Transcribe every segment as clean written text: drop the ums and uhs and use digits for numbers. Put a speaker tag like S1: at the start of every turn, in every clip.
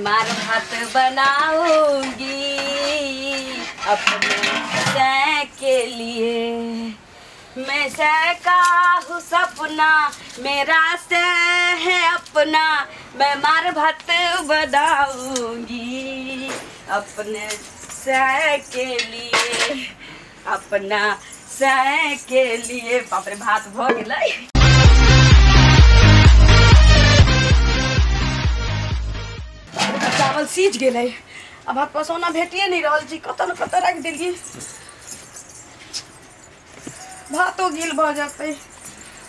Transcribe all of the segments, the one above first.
S1: मैं मार भात बनाऊंगी अपने सै के लिए। मैं सै का हूँ सपना मेरा सै है अपना, मैं मार भात बनाऊंगी अपने सै के लिए, अपना सै के लिए। बाप रे भात भ गेलै। चावल सीज गेलै, अब भात पसौना भेटिए नहीं रहल छी, कतऽ न कतऽ राखि देलियै, भातो गिल भऽ जेतै।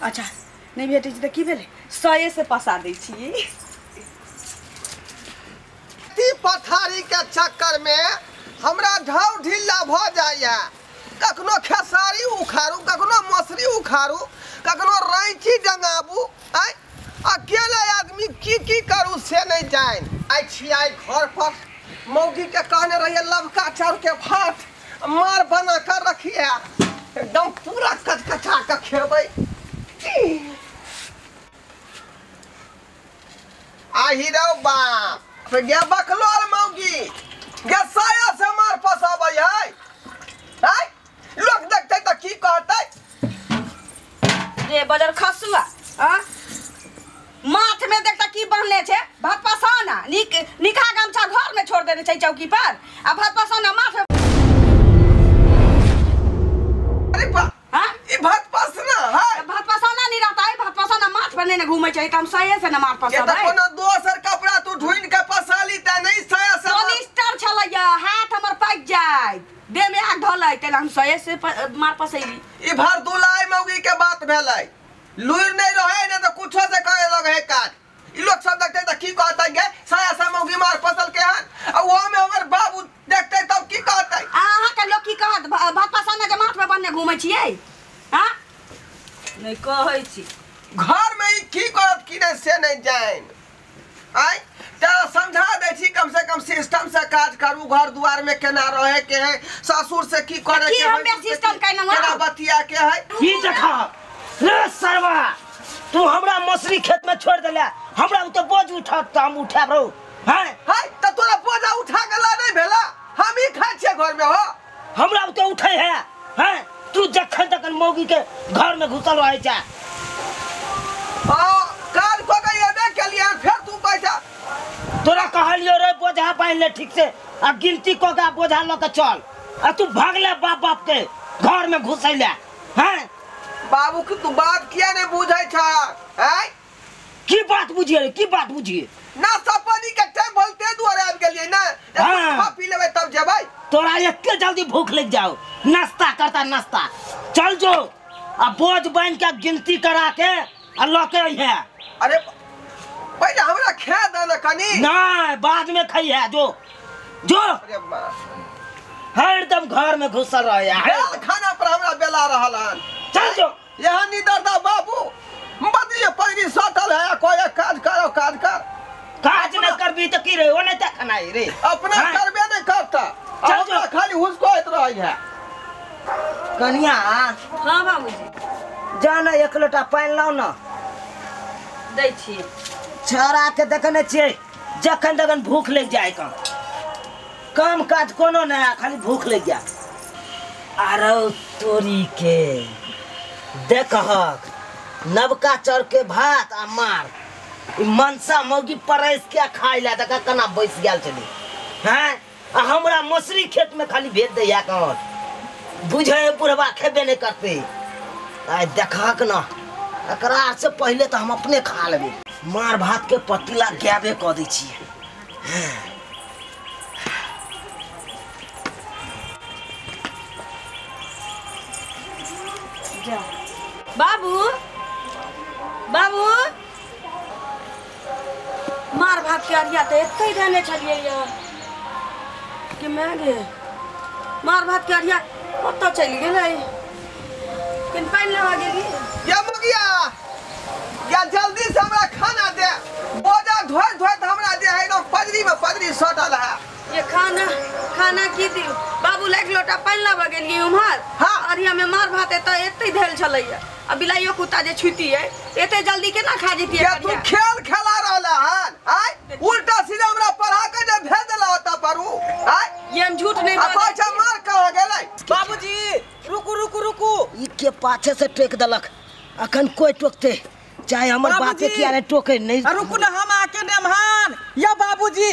S1: अच्छा नहीं भेटै छै तऽ की भेलै, सए से पसा दै छियै।
S2: पथारी के चक्कर में हमरा ढाव ढिल्ला भऽ जाइए। कखनो खेसारी उखाड़ू, कखनो मसुरी उखाड़ू, कखनो रैंची डंगाबू। आइ अकेले आदमी की की करू से नहीं जान। आइ छियै घर पर, मौगी के कहने रहिए लबका चाउर के भात मार बना कर रखिए, एकदम पूरा कचकचा के खेबै। आही रौ बाप गे बकलोल मौगी गे साया से मार फसाबै है। आइ लोग देखतै तऽ की कहतै?
S1: रे बजर खसुआ आ माथ में देखता की बन्हले छे, भात पसौना निक निका गमछा घर में छोड़ देने छै चौकी पर, आ भात पसौना माथ में।
S2: अरे बा हां ई भात पसना है,
S1: भात पसौना नहीं रहता है, भात पसौना माथ पर नहीं घूमै छै त हम सहे से न मार पसबै।
S2: ये त कोनो दोसर कपड़ा तू ढूंढ के पसाली त नहीं साया से
S1: पॉलिस्टर छलैया, हाथ हमर पाकि जाय, देह में आग धलै त हम सहे से मार पसैली।
S2: ई भर दुलाई मौगी के बात भेलै, लुइर नहीं रहे ने त कुछो से कहे लगे काज। ई लोग सब देखते त की कहतै गे साया से मौगी मार फसल के हन, आ ओहो में हमर बाबू देखते तब की कहतै?
S1: अहाँ के लोग की कहत, भात पसौना जे माथ में बन्ने घूमै छियै? हां नहीं कहै छी।
S2: घर में ई की करत की नहीं से नहीं जान। आइ तेरा समझा दै छी कम से कम सिस्टम से काज करू, घर दुआर में केना रहे के है, ससुर से की करे के
S1: है, हम सिस्टम केना
S2: केना बतिया के है।
S3: की देखा रे सरवा, तू हमरा मसुरी खेत में छोड़ देला, हमरा तो बोझ उठा त हम उठाब रौ। हैं
S2: है त तोरा बोझा उठा के ला नहीं भेला, हम ही खाइ छियै घर में हो,
S3: हमरा तो उठै है। हैं तू जखन तखन मौगी के घर में घुसल रहै छै।
S2: आ काज क के एबे केलियै फेर तू पैसा
S3: तोरा कहलियो रे बोझा बान्हि ले ठीक से आ गिनती क के बोझा ल के चल, आ तू भागले बाप बाप के घर में घुसैले। हैं
S2: बाबू की तू बात किया नहीं बुझै छ? हैं
S3: की बात बुझिए रे, की बात बुझिए?
S2: ना सपनी के टाइम बोलते दुआरे आबि गेलियै ना, खा पी लेबै तब जेबै।
S3: तोरा एते जल्दी भूख लग जाओ, नाश्ता करता नाश्ता चल जो आ बोझ बान्हि के गिनती करा के आ ल के अइहे।
S2: अरे पहिले हमरा खा दे ना कनी।
S3: नहीं बाद में खइहे, जो जो।
S2: अरे मां
S3: हरदम घर में घुसल रहे है,
S2: खाना पर हमरा बेला रहल हन।
S3: चल जो
S2: यहाँ निदर दा बाबू बदलिए पगड़ी सटल है, कोई काज करो काज कर,
S3: काज न करबी त की रे ओ नहीं देखना रे,
S2: अपना करबे नहीं करता,
S3: चल जो
S2: खाली हुसकोइत रही है।
S3: कनिया
S1: हां बाबूजी
S3: जा ना एक लोटा पानि लाओ ना।
S1: दै छी
S3: छौड़ा के देखने छियै जखन तखन भूख लग जाय, काम काम काज कोनो नहीं, खाली भूख लग जाय। आरो तोरी के देखहक नवका चाउर के भात आ मार मनसा मौगी परस के खाइ ला देखा केना बैस गेल छलै। हैं आ हमरा मसुरी खेत में खाली भेज दैया, कौन बुझे बुढ़वा खेबे नहीं करते। आइ देखहक ना एकरा से पहले तो हम अपने खा लेबै, मार भात के पतीला गायबे कऽ दै छियै।
S1: जा बाबू बाबू मार भात के अरिया तो एते देने छलियै के मैं गे, मार भात के अरिया कतऽ चलि गेलै? कनि पानि लेबऽ गेली?
S2: या मुगिया या जल्दी से हमरा खाना दे, बोझा धोइत धोइत हमरा जे है एकदम पजरी में पजरी सटल है।
S1: ये खाना खाना की दियौ बाबू? एक लोटा पानि लाबऽ गेलियै उम्हर,
S2: हाँ
S1: अरिया में मार भात एतऽ एते धयल छलैया, आ बिलाइयो कुत्ता जे छुतियै एते जल्दी केना खा जैतियै?
S2: तू खेल खेला रहला हन आय, उल्टा सीधा हमरा पढ़ा
S3: पाछे से टोक देलक। अखन कोई टोकते चाहे हमर बापे किया नहीं टोके नहीं।
S4: रुकू ना हम आके नेमहान या बाबूजी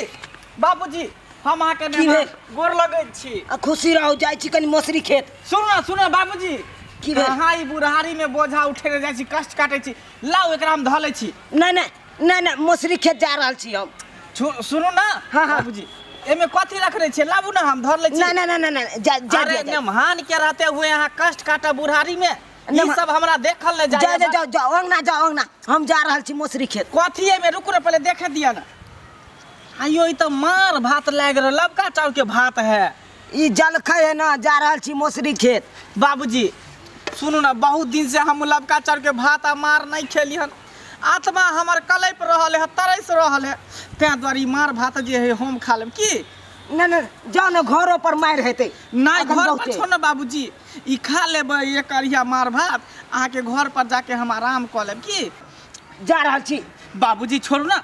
S4: बाबूजी हम आके नेमहान गोर लगै छी।
S3: आ खुशी रहू जाइ छी कनी मसरी खेत।
S4: सुन ना सुन ना बाबूजी
S3: की भेल?
S4: अहाँ ई बुढ़ारी में बोझा उठेने जाइ छी कष्ट काटै छी लाउ एकरा हम धऽ लै छी।
S3: नहीं नहीं नहीं नहीं मसरी खेत जा रहल छी हम।
S4: सुनू ना।
S3: हाँ हाँ
S4: बाबूजी एमे कथी रखने छी लाबू ना हम धर लै छी।
S3: ना ना ना ना जा जा।
S4: अरे नेमहान के रहते हुए यहाँ कष्ट काटा बुढ़ारी में ई सब हमरा देखल ले जाय।
S3: जा जा जाओ अंगना जाओ अंगना हम जा रहल छी मसरी खेत।
S4: कथी एमे रुकू ना पहले देखे दिया ना। आयो ई त मार भात लाग रहल लबका चाउर के भात है
S3: ई जलखै है ना। जा रहल छी मसरी खेत।
S4: बाबूजी सुनू ना बहुत दिन से हम लबका चाउर के भात आ मार नहीं खेली हन। आत्मा हमर कलप रहल है तरस रहल है तें दुआरे मार भात जे है हम खा लेब की।
S3: ना ना जाओ ना घरो पर मार हेतै।
S4: नहीं घर पर छोड़ ना बाबूजी ई खा लेबै एक अरिया मार भात अहाँ के घर पर जाके हम आराम कऽ लेब की।
S3: जा रहल छी
S4: बाबूजी छोड़ू ना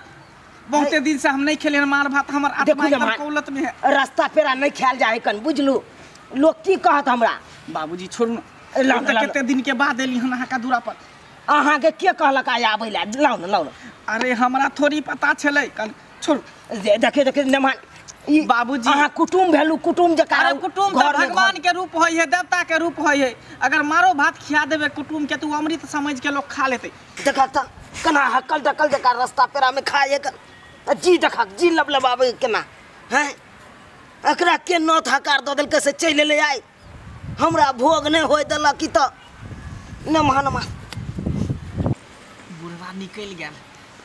S4: बहुते दिन से हम नहीं खेले मार भात हमर आत्मा एकदम कौलत में है।
S3: रास्ता पेरा नहीं खायल जाए कन बुझलू लोग की कहत हमरा।
S4: बाबूजी छोड़ू ना कते दिन के बाद एली हन अहाँ का दूरा पर।
S3: अहाँ के के कहलक आइ आबै ला? लाउ ना लाउ ना।
S4: अरे हमरा थोड़ी पता छलै कल छोड़
S3: देखे देखे नेमान ई
S4: बाबूजी
S3: अहाँ कुटुम भेलू कुटुम जकाँ।
S4: अरे कुटुम त भगवान के रूप होय है देवता के रूप होय है। अगर मारो भात खिया देबे कुटुम के तो अमृत समझ के लोग खा लेते।
S3: देखा त कना हकल डकल जकाँ रास्ता पेरा में खाए जी देखा जी लबलबाबै केना हैं। एकरा के नौत हकार दऽ देलकै से चलि एलै आइ हमरा भोग नहि होय देलक की त नमः नमः।
S4: बुढ़वा निकलि गेल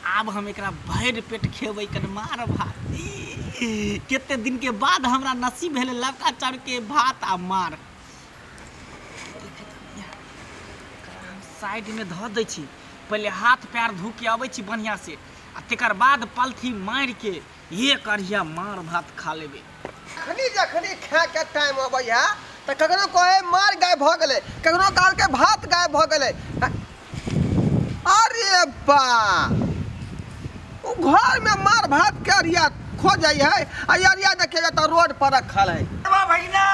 S4: आब हम एकरा भरि पेट खेबै कन मार भात। कते दिन के बाद हमरा नसीब भेलै लबका चाउर के भात आ मार। हम साइड में धऽ दै छी पहिले हाथ पैर धो के अबै छी बढ़िया से आ तेकर बाद पलथी मारि के एक अरिया मार भात खा लेबै।
S2: जखनी जखनी खाए के टाइम अबै है तऽ ककरो कहे मार गायब भऽ गेलै ककरो कहलकै भात गायब भऽ गेलै। अरे बा उ घर में मार भात के अरिया खो जाइ है आ अरिया देखिए तऽ रोड पर रखल है।
S5: भैया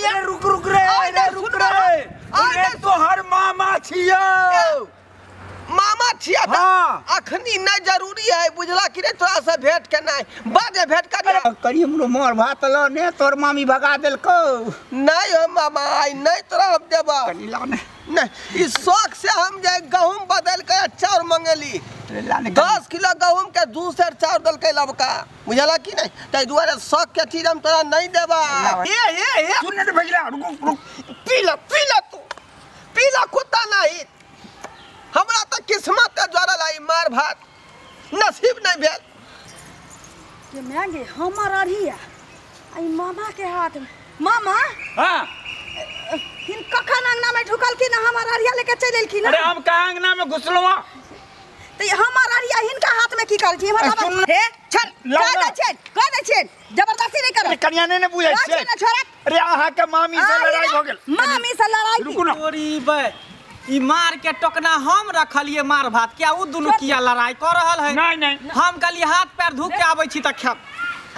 S5: ए रुक रुक रे अरे रुक रे अरे तोहर मामा छियौ।
S2: मामा छिया हाँ। अखनी नहीं जरूरी है बुझला कि नहीं तोरा से भेंट के नहीं बाद भेंट कर
S5: करी हमरो मार भात ल ने तोर मामी भगा देलको।
S2: नहीं हो मामा आई नहीं तोरा हम देबा नहीं इस शौक से हम जे गहूम बदल के चाउर मंगेली 10 किलो गहूम के 2 सेर चाउर देलकै लबका बुझला कि नहीं तै दुआरे शौक के चीज हम तोरा नहीं देबा। ए ए ए
S5: सुन ने भैया रुक रुक
S2: पीला पीला तू पीला कुत्ता नहीं हमरा त किस्मत के जोड़ल आई मार भात नसीब नहीं भेल।
S1: के मांगे हमर अरिया आई मामा के हाथ में। मामा
S5: हां
S1: हिन कखन अंगना में ढुकलखिन हमर अरिया लेके चलि एलखिन।
S5: अरे हम का अंगना में घुसलौ
S1: त हमर अरिया हिनका हाथ में की करै छी? हमर हे चल कह दै छियनि कह दै छियनि जबरदस्ती नहीं करब।
S5: कनिया ने बुझै छै। अरे अहाँ के मामी से लड़ाई भ गेल।
S1: मामी से लड़ाई
S5: रुकू ना
S4: तोरी बे ई मार के टोकना हम रखलिए मार भात क्या उ दुनू किया लड़ाई कर रहल है?
S5: नहीं नहीं
S4: हम कहलिए हाथ पैर धो के आबै छी त खेब।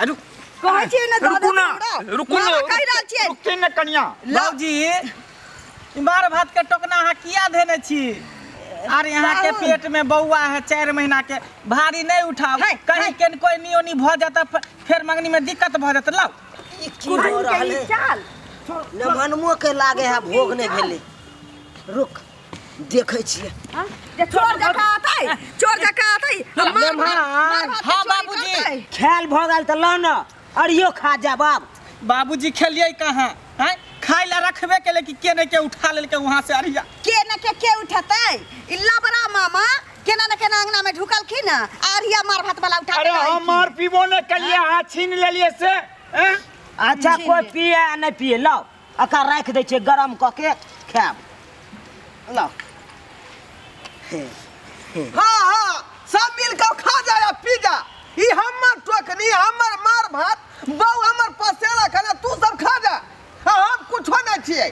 S4: रुक
S1: कहै छी ने
S5: रुकू ना रुकू ना
S1: कहि रहल छियै
S5: रुकते ने कनिया।
S4: बाबूजी ई मार भात के टोकना अहाँ किया धेने छी? अरे यहाँ के पेट में बौआ है 4 महीना के भारी नहीं उठाओ कहीं केन कोई नियोनी भ जाता फिर मंगनी में दिक्कत भ जाता। लाओ
S3: ई की हो रहल है? नमनमो के लागे है भोग नहीं भेलै। रुक देखै छियै
S1: जे चोर जकाँ अतै चोर जकाँ अतै।
S4: हां बाबूजी
S3: खेल भ गेल त लौ न अरियो खा जा बाब।
S4: बाबूजी खेलियै कहाँ हैं? खाइ ला रखबे के लेकिन के ने के उठा लेलकै वहां से अरिया
S1: के न के के उठतै? ई लबरा मामा केना न केना अंगना में ढुकलखिन अरिया मार भात वाला उठा।
S5: अरे हम मार पीबो न कलिए हाथ छीन लेलिए से।
S3: अच्छा कोई पिए आ नहीं पिए लाओ अका राख दै छै गरम क के खायब लाओ।
S2: हाँ हाँ सब मिल के खा जा या पी जा। ई हमर टोकनी हमर मार भात बऊ हमर पसेरा खाना तू सब खा जा हम कुछो नहीं छियै।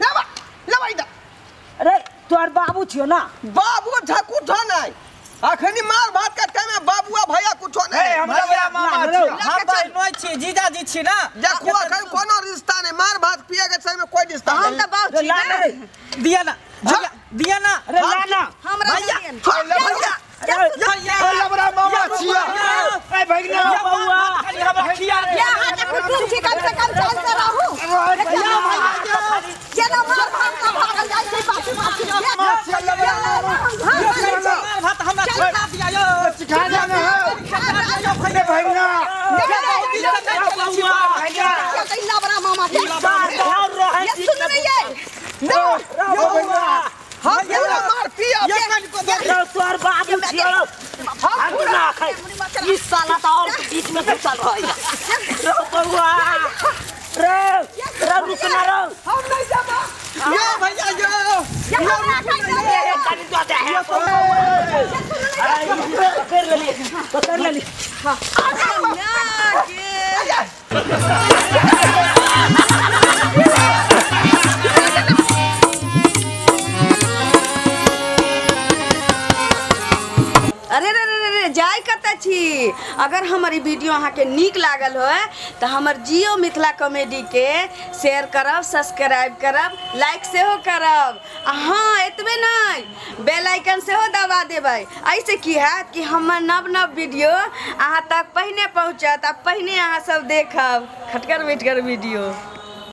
S2: लेबा लेबा इधर।
S3: अरे तोहर बाबू छियो ना?
S2: बाबू छा कुछो नहीं अखनी मार भात के टाइम में बाबूआ भैया कुछो नहीं।
S5: हमरा मामा
S4: हम भाई नहीं छी जीजाजी छी ना।
S2: देखो अखन कोनो रिश्ता नहीं मार भात पिए के समय में कोई रिश्ता
S1: हम त बाऊ छी
S4: ला
S1: ना
S4: रे दिया ना भैया दिया ना रे ला ना
S1: हमरा
S4: भैया
S1: दियन।
S4: भैया
S5: ए लबरा मामा छिया ए भगना
S4: या बउआ खाली हमरा खिया दे
S1: या हाथ कुटुम छी कम से कम चल से रहू
S4: भैया
S1: जेना मार भात का भागल जाइ छै पाछू पाछू
S5: छिया लबरा मामा
S4: मार भात हमरा खिला दिया यो
S5: सिखा दे ना ए भगना
S1: लबरा मामा के
S3: और रहै
S1: ये सुन रही है
S5: ओ भगना
S2: हम पूरा मार पिया
S3: रे तोहर बाबू छियो हम ना खाइ ई साला त और बीच में घुसल रहै रे बउआ रे रे रुक ना रे
S2: हम नहीं जाबा यो भैया यो
S1: ये हमरा खाइ
S3: ए कनी दो दे है पकड़ लेली पकड़ लेली
S1: ना के अरे रे रे रे रे जाय कतऽ छी। अगर हमर ई वीडियो अहाँके नीक लागल होय तऽ हमर जियो मिथिला कॉमेडीके शेयर करब, सब्सक्राइब करब, लाइक सेहो करब आ हाँ एतबे नहि बेल आइकन सेहो दबा देबै। एहिसँ की हैत कि हमर नव नव वीडियो अहाँ तक पहिने पहुँचत आ पहिने अहाँ सब देखब खटगर मिटगर वीडियो।